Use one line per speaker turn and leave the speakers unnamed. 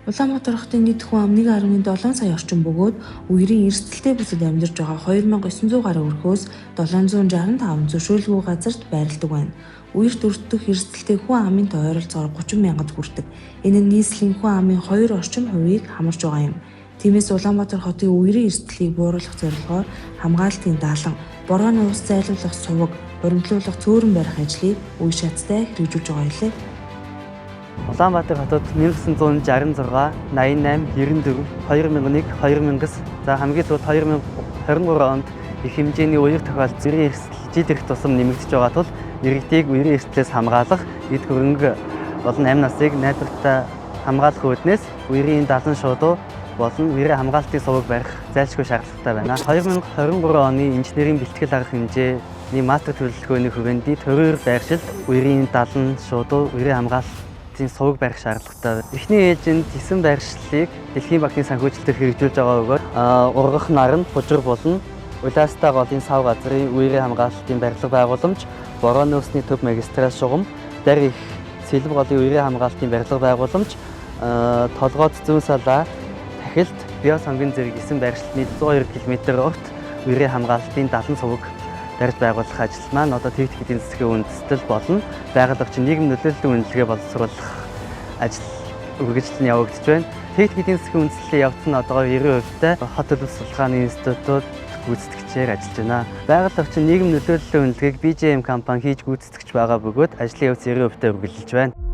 Улаанбаатар хотын нийт хүн ам 1.7 сая орчим бөгөөд үерийн эрсдэлтэй бүсэд амьдарч байгаа 2900 гаруй өрхөөс 765 зөвшөөрлгүй газарт байрладаг байна. Үерт өртөх эрсдэлтэй хүн амын тоо ойролцоогоор 30 мянгад хүрдэг. Энэ нь нийслэлийн хүн амын 2 орчим хувийг хамарч байгаа юм. Тиймээс Улаанбаатар хотын үерийн эрсдлийг бууруулах зорилгоор хамгаалтын даалан, борооны ус зайлуулах суваг, хуримтлуулах цөөрөн барих ажлыг үе шаттай хэрэгжүүлж байгаа билээ.
Улаанбаатар хотод 1966, 88, 94, 2001, 2009, за хамгийн сүүлд 2023 онд их хэмжээний үер тохиолдсон. Үерийн эрсдэл жил ирэх тусам нэмэгдэж байгаа тул иргэдийг үерийн эрсдлээс хамгаалах, эд хөрөнгө болон амь насыг найдвартай хамгаалах үүднээс үерийн далан шуудуу болон үерийн хамгаалтын суваг барих зайлшгүй шаардлагатай байна. 2023 оны инженерийн бэлтгэл арга хэмжээний мастер төлөвлөгөөний хүрээнд төрөөр байршил үерийн далан шуудуу, үерийн хамгаалтын суваг барих шаардлагатай. Эхний ээлжинд 9 байршлыг Дэлхийн банкны санхүүжилтээр хэрэгжүүлж байгаа бөгөөд ургах наран, бужир болон Улаастай голын сав газрын үерийн хамгаалтын барилга байгууламж, Борооны усны төв магистрал шугам, Дарь их Сэлб голын үерийн хамгаалтын барилга байгууламж, Толгойд зүүн салаа, Тахилт, Био сонгон зэрэг 9 байршлын 102 км урт үерийн хамгаалтын далан суваг барьж байгуулах ажил маань одоо техник эдийн засгийн үндэслэл болон байгаль орчин нийгэм нөлөөллийн үнэлгээ боловсруулах ажил үргэлжлэн явагдаж байна. Техник эдийн засгийн үндэслэлийн явц нь одоо 90%-тай, хот төлөв судалгааны институтууд гүйцэтгэгчээр ажиллаж байна. Байгаль орчин нийгэм нөлөөллийн үнэлгээг BJM компани хийж гүйцэтгэж байгаа бөгөөд ажлын явц 90%-тай үргэлжилж байна.